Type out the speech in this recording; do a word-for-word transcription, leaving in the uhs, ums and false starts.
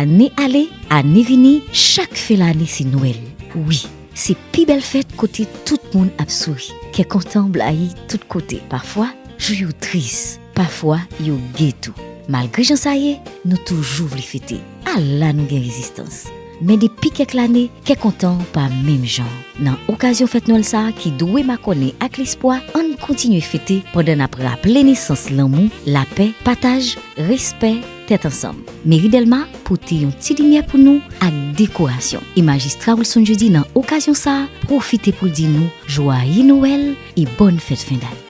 Ane ale, ane vini, chak fen lane se Nwèl. Wi, se pi bèl fèt kote tout moun ap souri, kè kontan blayi tout kote. Pafwa, jou yo tris, pafwa yo ge tou. Malgre jan sa ye, nou toujou vle fete. Ala nou gen rezistans! Men depi kèk lane, kè kontan pa menm jan. Nan okazyon fèt Nwèl sa a ki dwe makònen ak lespwa, ann kontinye fete pandan n ap raple nesans lanmou, lapè, pataj, respè, tèt ansanm. Meri Dèlma pote yon ti limyè pou nou ak dekorasyon. E Majistra Wilson Jeudy nan okazyon sa a pwofite pou l di nou jwayi Nwèl e bòn fèt fen dane.